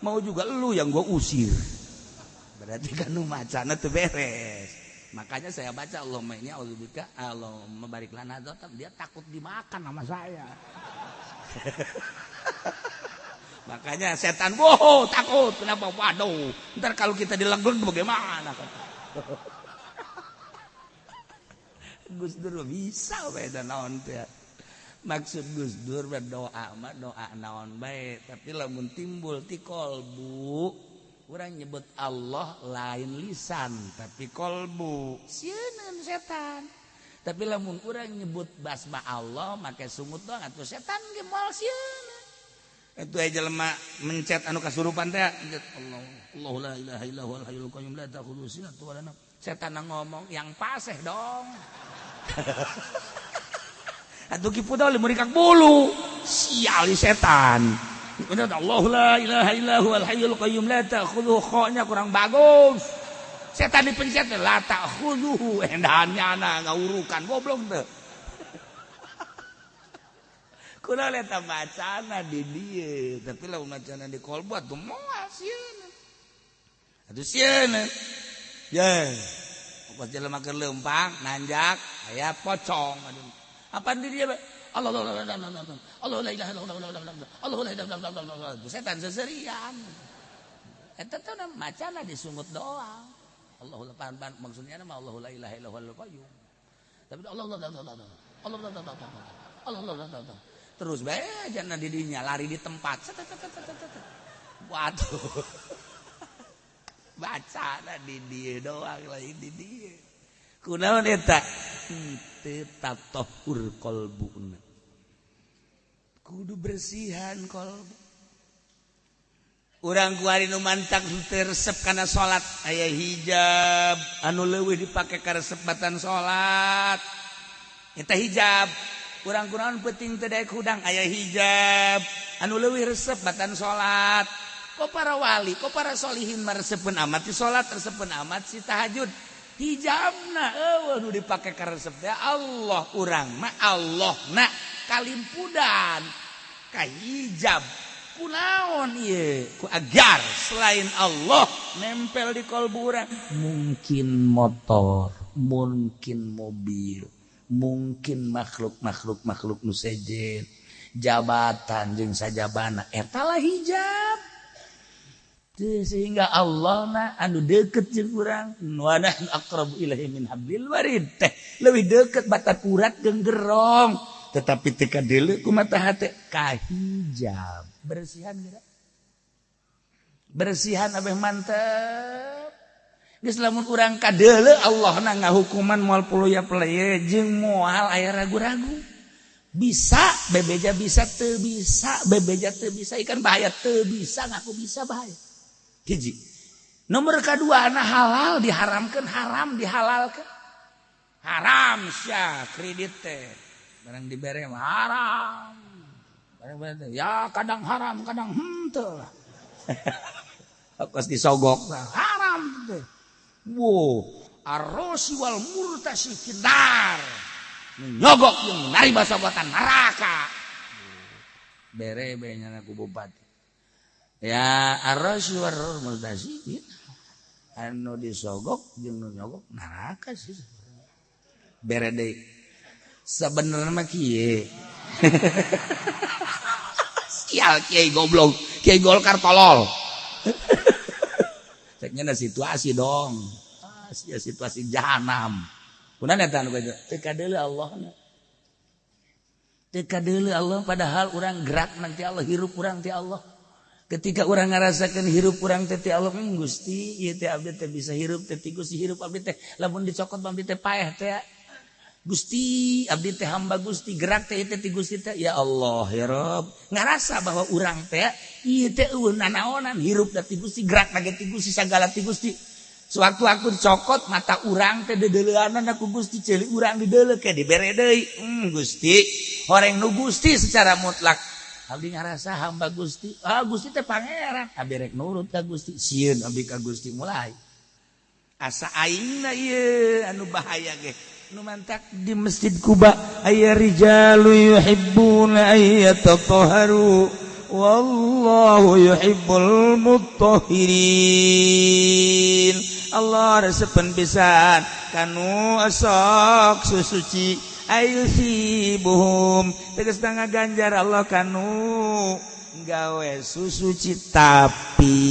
mau juga lu yang gua usir." Berarti kan nu macana teu beres. Makanya saya baca Allahumma inni a'udzubika, Allahumma barik lana, dia takut dimakan sama saya. Makanya setan, "Wow, takut." Kenapa? Waduh, ntar kalau kita dilegeg bagaimana? Gus Dur bisa beda naon teh. Maksud Gus Dur berdoa mah doa naon bae, tapi lamun timbul ti kolbu Urang nyebut Allah lain lisan tapi kolbu. Sieun setan. Tapi lamun urang nyebut basma Allah make sungut doang atuh setan ge moal sieun. Itu aja jelema mencet anu kasurupan teh mencet Allah Allahu la ilaha illa huwal hayyul qayyum la ta'khudhuhu sinatun wa la nawm. Setan ngomong yang paseh dong. Atuh ki pudol murikak bulu. Sial setan. Allah la ilaha illa huwal hayyul qayyum la ta'khudhuhu, kho-nya kurang bagus. Setan dipencet la ta'khudhuhu, endahannya ana ngaurukan goblok teu. Kunaon eta bacana di dieu, tapi lamun bacana di kolbu atuh moal sieun. Atuh sieun. Ye. Pas jelema keur leumpang nanjak aya pocong. Aduh. Apaan di dieu? Allah Allah Allah la ilaha illallah Allah la ilaha illallah. Setan seserian. Eta teh macana disungut doang. Allahu la pan maksudnya mah Allahu la ilaha illallahul qayyum. Tapi Allah Allah Allah Allah Allah Allah Allah Allah. Terus bae jana di dinya lari di tempat. Waduh. Bacana di dieu doang lain di dieu. Kunaon eta? Teu tatahhur qalbuna. Kudu bersihan kolbu. Urang kuari nu mantak teu resep kana salat, aya hijab anu leuwih dipake ka resep batan salat. Eta hijab. Urang kunaon peuting teu daek hudang, aya hijab anu leuwih resep batan salat. Kok para wali, kok para solihin mah resepeun amat si salat, resepeun amat si tahajud. Hijabna eueuh nu dipake ka resep teh Allah. Urang mah Allah na kalimpudan ka hijab. Kunaon ieu? Ku agar selain Allah nempel di kolbu urang. Mungkin motor, mungkin mobil, mungkin makhluk-makhluk makhluk nu sejen, jabatan jeung sajabana, eta lah hijab. Sehingga Allah na anu deket jeung urang, wa nahnu aqrabu ilaihi min hablil warid teh leuwih deket batan urat jeung gerong, tetapi teu kadeuleu ku mata hate kahijab. Bersihan geura, bersihan abeh mantep geus. Lamun urang kadeuleu Allah na ngahukuman moal puluya peleye jeung moal aya ragu-ragu. Bisa bebeja bisa teu bisa, bebeja teu bisa ikan bahaya, teu bisa ngaku bisa bahaya. Hiji nomor kedua, anak halal diharamkan, haram dihalalkan. Haram sia kredit teh barang dibere mah haram. Barang ya kadang haram kadang henteu lah. Kos disogok haram teh. Wow, arrosi wal murtasi finnar, nyogok yang narima sogotan neraka. Bere bere ku bupati ya, arrosi wal murtasi, anu disogok jeung nu nyogok neraka sih. Bere deui sebenarnya mah kieu. Sial kiai goblok, kiai Golkar tolol. Ceknya na situasi dong. Ah, sia situasi jahanam. Kunaon eta anu kitu? Teu kadeuleu Allah na. Teu kadeuleu Allah padahal urang gerak nanti Allah, hirup urang ti Allah. Ketika urang ngarasakeun hirup urang teh ti Allah, Gusti, ieu teh abdi teh bisa hirup teh ti Gusti, hirup abdi teh lamun dicokot abdi teh paeh teh. Gusti, abdi teh hamba Gusti, gerak teh teh ti Gusti teh. Ya Allah, ya Rob. Ngarasa bahwa urang teh ieu teh eueuh nanaonan, hirup da ti Gusti, gerak lagi ti Gusti, sagala ti Gusti. Sewaktu-waktu dicokot mata urang teh dedeleuanan ku Gusti, ceuli urang dideuleu ke dibere deui. Gusti, horeng nu Gusti secara mutlak. Abdi ngarasa hamba Gusti. Ah, Gusti teh pangeran. Abdi rek nurut ka Gusti. Sieun abdi ka Gusti mulai. Asa aingna ieu anu bahaya ge. Nu mantak di Masjid Kuba aya rijalu yuhibbuna ay yatatahharu wallahu yuhibbul mutahhirin. Allah resepen pisan kanu sok susuci, ayusibuhum tegas ganjar Allah kanu gawe susuci. Tapi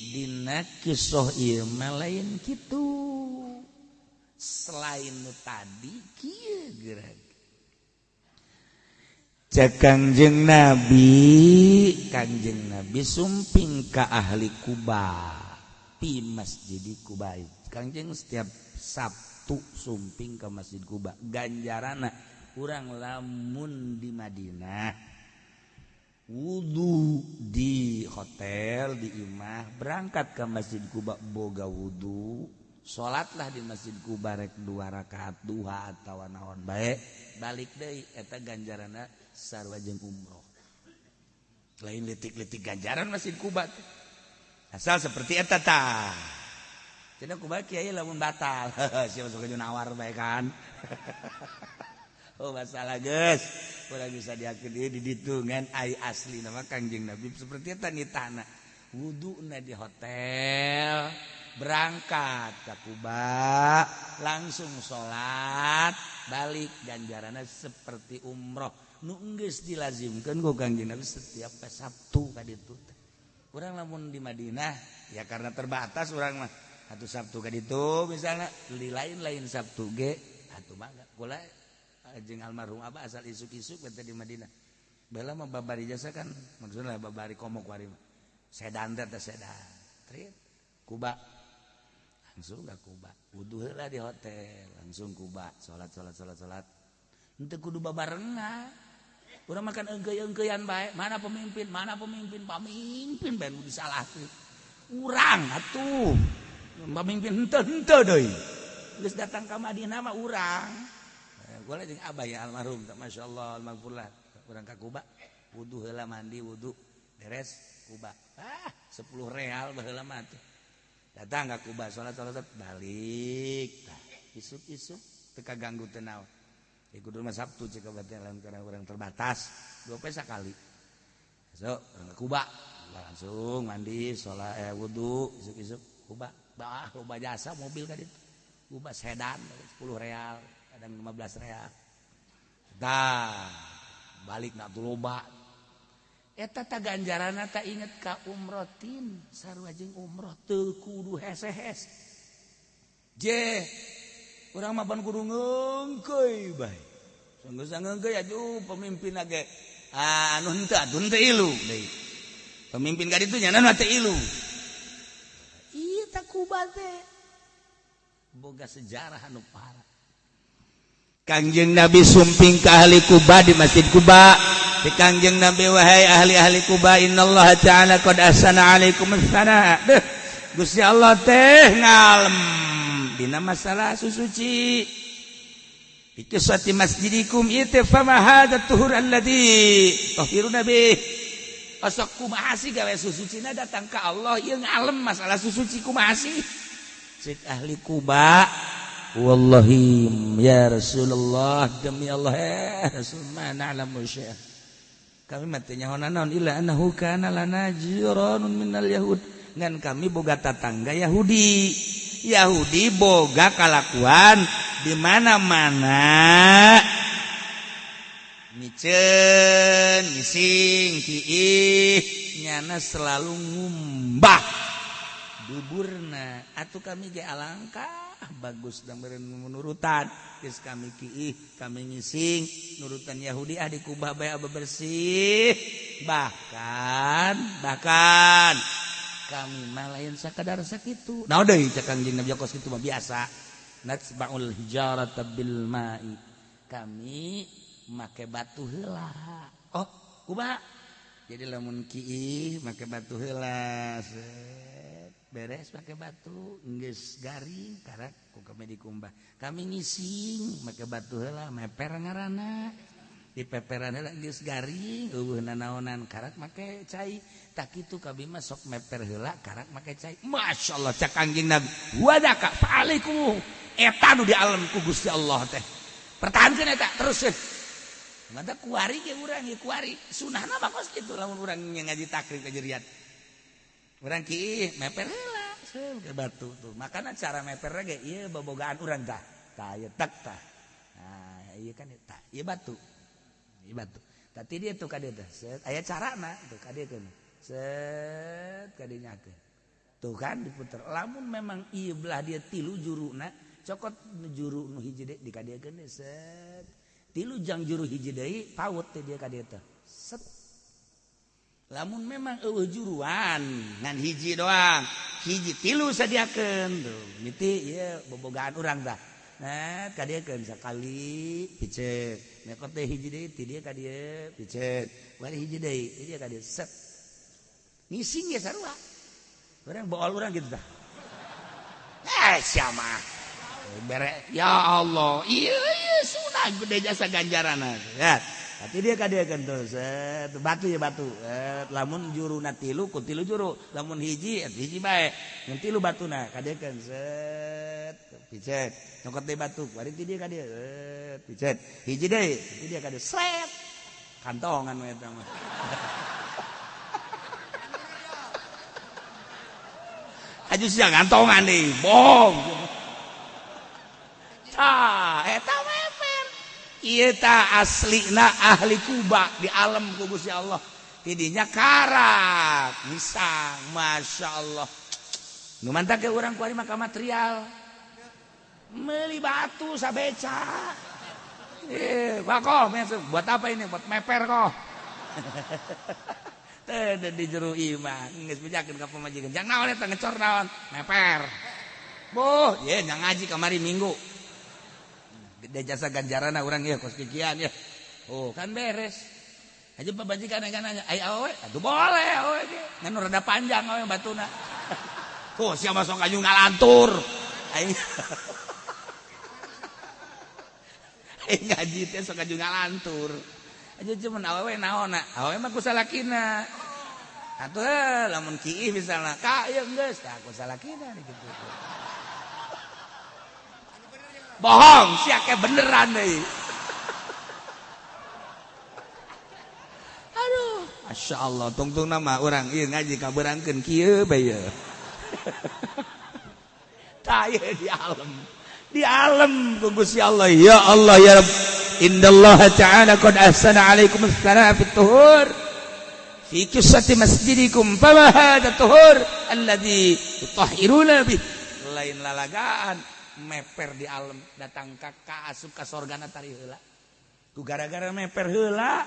dina kisah ieu mah lain kitu. Selain nu tadi kieu geura. Cek Kangjeng Nabi, Kangjeng Nabi sumping ka ahli Kuba pi Masjid Kuba. Kangjeng setiap Sabtu sumping ke Masjid Kuba. Ganjarana urang lamun di Madinah wudu di hotel, di imah, berangkat ke Masjid Kuba boga wudu, salatlah di Masjid Kuba rek 2 rakaat duha atawa naon bae, balik deui, eta ganjarana sarua jeung umroh. Lain letik-letik ganjaran Masjid Kuba teh. Asal seperti eta tah. Cenah kumaha kiai lamun batal. Siapa sok nawar bae kan. Oh masalah geus. Urang bisa diakeun di ditu ngan ai asli nama Kangjeng Nabi seperti eta nitahna. Wuduna di hotel, berangkat ke Kuba, langsung salat, balik, ganjaranna seperti umroh. Nu geus dilazimkeun ku Kangjeng Nabi setiap Sabtu ka ditu teh. Urang lamun di Madinah ya karena terbatas urang mah atuh Sabtu ka ditu misalnya di lain-lain Sabtu ge atuh mangga kula jeung almarhum abah asal isuk-isuk teh di Madinah. Bala mah babari jasa kan maksudna babari komok wari mah. Sedan teh sedan. Trit Kuba. Langsung ka Kuba. Wudu heula di hotel, langsung Kuba, salat salat salat salat. Henteu kudu babarengan. Urang makan engkeuy-engkeuyan bae, mana pemimpin, pamimpin bae nu disalahkeun. Urang atuh. Pamimpin henteu-henteu deui. Geus datang ka Madinah mah urang. Kula jeung abah ya almarhum, masyaallah almaghfurlah. Urang ka Kuba, wudu heula mandi wudu, beres Kuba. Ah, 10 real baheula mah atuh. Datang ka Kuba, salat salat balik. Tah, isuk-isuk teu kaganggu teu naon. Ya kudu mah Sabtu cek berarti lamun karena urang terbatas, 2 poe sakali. So, urang ka Kuba, langsung mandi, salat wudu, isuk-isuk Kuba. Bah, loba jasa mobil ka ditu. Kuba sedan 10 real, kadang 15 real. Tah, balik na tuh loba. Eta ta ganjaranna ta inget ka umrotin, sarua jeung umroh teu kudu hese-hese. Je, urang mah pan kudu ngeungkeuy bae. Sanggeus ngeungkeuy aduh pemimpin ge anu henteu atuh henteu ilu deui. Pemimpin ka ditu nya teu ilu. Ieu ta Kuba teh boga sejarah anu parah. Kangjeng Nabi sumping ka ahli Kuba di Masjid Kuba. Di Kangjeng Nabi, wahai ahli-ahli Kuba, innallaha ta'ala qad ahsana alaikum as-sanaa. Deuh, Gusti Allah teh ngalem dina masalah susuci. Bi qissati masjidikum ieu teh fama hadza tuhur alladzi tahiruna bih. Osok kumaha sih gawe susucina datang ka Allah ieu ngalem masalah susuci kumaha sih? Cek ahli Kuba, wallahi ya Rasulullah, demi Allah ya Rasul, ma na'lamu syai'an. Kami mah teu nyaho naon illa annahu kana lana jiranun minal yahud. Ngan kami boga tatangga Yahudi. Yahudi boga kalakuan di mana-mana miceun, ngising, kiih, nyana selalu ngumbah duburna. Atuh kami ge alangkah bagus dan menurutan geus kami kiih, kami ngising nurutan Yahudi ah di Kubah bae bersih. Bahkan kami mah lain sakadar sakitu. Naon deui cek Kangjeng Nabi kos kitu mah biasa. Natsba'ul hijarata bil ma'i. Kami make batu heula. Oh, kumaha? Jadi lamun kiih make batu heula. Beres make batu, geus garing karak ku kami dikumbah. Kami ngising make batu heula, meper ngaranna. Di peperan heula geus garing, eueuh nanaonan karak make cai. Tak kitu kami mah sok meper heula karak make cai. Masyaallah cak Kangjeng Nabi. Wadaka fa'alaikum. Eta nu di alam ku Gusti Allah teh. Pertahankeun eta terus. Mata kuari ge urang ge kuari. Sunahna mah kos kitu lamun urang ngaji takrib ka jeriat. Urang kiih meper heula ke batu tuh. Makana cara meperna ge ieu bobogaan urang tah. Tah ieu tak tah. Nah, ieu kan tah, ieu batu. Ieu batu. Tadi dia tuh ka dieu teh. Set aya carana tuh ka dieu keun. Set ka dieu nyakeun. Tuh kan diputer. Lamun memang ieu belah dia tilu juruna, cokot juru nu hiji deui di ka dieu keun set. Tilu jang juru hiji deui paut teh dia ka dieu teh. Set. Lamun memang eueuh juruan ngan hiji doang. Hiji tilu sadiakeun tuh. Miti ieu bobogaan urang tah. Nah, ka dieu keun sakali piceuk. Nyokot deui hiji deui ti dieu ka dieu piceuk. Bari hiji deui ti dieu ka dieu set. Ngising ge sarua. Urang bool urang gitu tah. Siapa bere ya Allah iya iya sunah gede jasa ganjaran ya tapi dia ka dia kan set batu ya batu lamun juruna tilu ku tilu juru lamun hiji hiji bae mun tilu batuna ka dia kan set picet nyokot deui batu bari ti dia ka dia picet hiji deui ti dia ka dia sret kantongan we eta mah. Aju sia ngantongan deui, bohong. Tah, eta meper. Ieu tah aslina ahli Kuba di alam ku Gusti Allah. Tidinya karak, misang, Masya Allah. Nu mantak ke urang kuari maka material. Meuli batu sabeca. Bako, buat apa ini? Buat meper kok. Teh di jero imah geus bejakeun ka pamajikan. Jang naon eta ngecor naon? Meper. Boh, ye nya ngaji kamari minggu. Gede jasa ganjarana urang ieu kos kikian ya. Oh, kan beres. Aja pamajikan nanya, "Ai awewe?" Atuh boleh awewe ge. Ngan rada panjang awewe batuna. Tuh sia masuk aju ngalantur. Aing aing ngaji teh sok aju ngalantur. Aja cuman awewe naonna, awewe mah ku salakina. Atuh lamun kiih misalna, ka ieu geus tah ku salakina gitu. Bohong, sia ke beneran deui. Aduh, Masya Allah, tungtungna mah urang ieu ngaji kabeurangkeun kieu bae ieu. Tah ieu di alam. Di alam ku Gusti Allah, ya Allah ya Rabb. Innallaha ta'ala qad ahsana 'alaikum as-sana'a fit tuhur fi qissati masjidikum fama hadha tuhur alladzi tutahhiruna bih. Lain lalagaan meper di alam datang ka asup ka sorgana tari heula ku gara-gara meper heula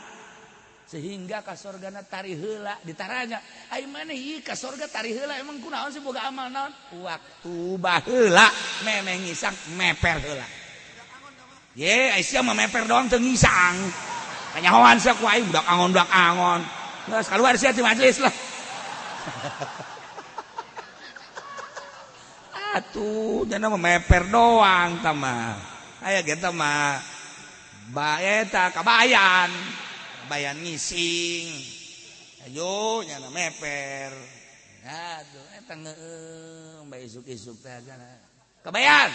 sehingga ka sorgana tari heula ditaranya ai maneh ieu ka sorga tari heula emang kunaon sih boga amal naon waktu baheula memeh ngisang meper heula. Ye, sia mah meper doang teu ngisang. Kanyahoan sia ku aing budak angon. Geus kaluar sia ti majelis lah. Atuh, jana mah meper doang tah mah. Aya ge tah mah ba eta kabayan. Kabayan ngising. Ayo nyana meper. Aduh, eta ngeueung bae isuk-isuk teh jana. Kabayan.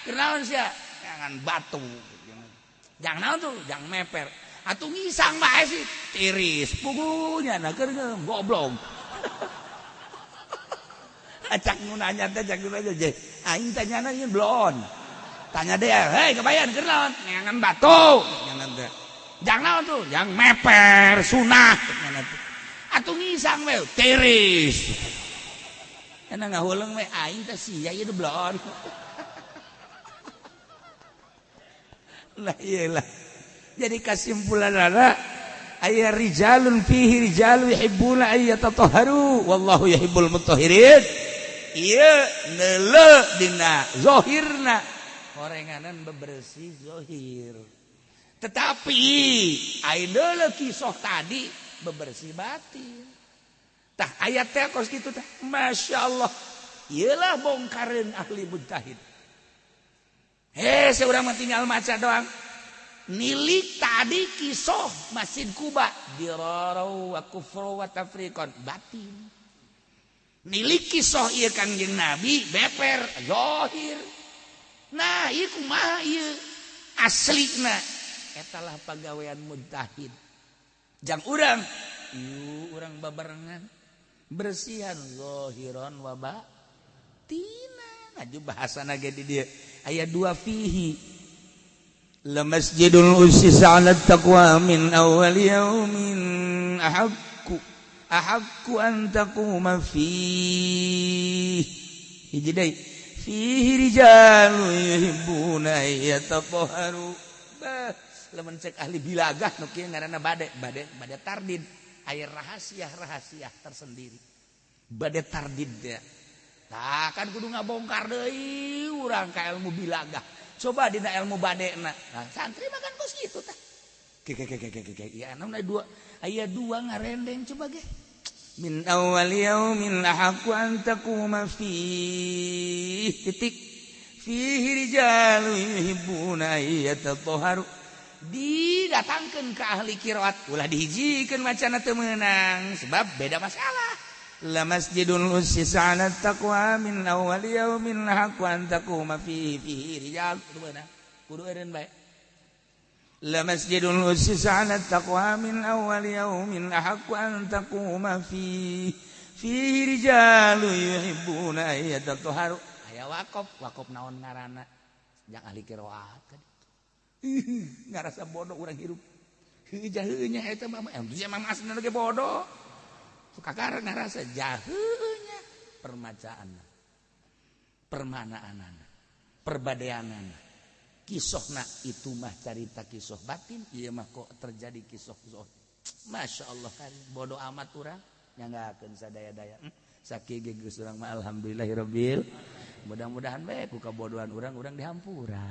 Keur naon sia? Jangan batu, jangan naon tuh, jangan meper. Atuh ngisang bae sih, tiris pugunya nah keur goblok. Acak nu nanya teh, cak nu nanya je. Aing tanyana ieu blon. Tanya dia, "Hei, kebayan keur naon?" Nyangan batu. Nyangan teh. Jangan naon tuh, jangan meper sunah nyangan teh. Atuh ngisang we, tiris. Enak ngahuleung we aing teh sia ieu blon. Lah iyalah. Jadi kesimpulan ada aya rijalun fihi rijalun yuhibbuna ay yatatahharu wallahu yuhibbul mutahhirin. Ieu neuleuh dina zahirna horenganan bebersih zahir. Tetapi aya neuleuh kisah tadi bebersih batin. Tah ayat teh kos kitu tah. Masyaallah. Ieulah bongkareun ahli mujtahid. Hei, seorang mah tinggal maca doang. Nilik tadi kisah Masjid Kuba dirarau wa kufru wa tafriqan batin. Nilik kisah ieu Kangjeng Nabi beper zahir. Nah, ieu kumaha ieu aslina eta lah pagawean mujtahid. Jang urang, ieu urang babarengan bersihan zahiran wa batina. Aju bahasana ge di dieu ayat 2 fihi la masjidul ussisa 'ala taqwa min awwal yaumin ahaqqu an taquma fihi hiji deui fihi rijalun yuhibbuna yatatahharu. Lamun cek ahli bilagah nu kieu ngaranna bade bade bade tardid, aya rahasia-rahasia tersendiri. Bade tardid ya. Tah, kan kudu ngabongkar deui urang ka ilmu bilagah. Coba dina ilmu badena. Nah, santri mah kan kos kitu tah. Ke ke ke ke ke ke. Ya, dua aya dua ngarendeng, coba ge. Min awwal yaumin ahaqqu an taquma fihi, titik, fihi rijalun yuhibbuna yatatahharu. Didatangkeun ke ahli qiraat, ulah dihijikeun macana, teu meunang sebab beda masalah. La masjidun ussisa 'ala taqwa min awwal yaumin ahaqqu an taquma fihi, fihi rijal, kudu meunang, kudu eureun bae. La masjidun ussisa 'ala taqwa min awwal yaumin ahaqqu an taquma fihi, fihi rijalun yuhibbuna yatatahharu. Aya wakop, wakop naon ngaranna jang ahli qiraat kan ngarasa bodoh urang hirup. Heuh, jaheunya eta mah, emang aslinya ge bodoh. Kakara ngarasa jaheunya permacaan, permanaanana, perbadeanana, kisohna. Itu mah carita kisoh batin, ieu mah kok terjadi kisoh zohir. Masya Allah kan bodoh amat urang, nyanggakeun sadaya-daya. Sakieu ge geus urang mah alhamdulillahirabbil. Mudah-mudahan bae ku kabodohan urang, urang dihampura.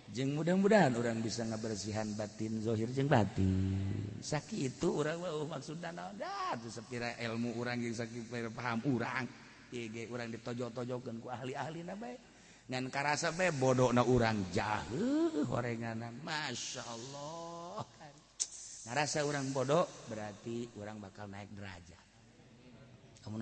Jeung mudah-mudahan urang bisa ngabersihan batin, zohir jeung batin. Sakitu urang mah, maksudna naon dah teu sapira ilmu urang jeung sapira paham urang. Ieu ge urang ditojo-tojokeun ku ahli-ahlina bae. Ngan karasa bae bodona urang, jaheuh horenganan. Masya Allah. Ngarasa urang bodoh berarti urang bakal naik derajat.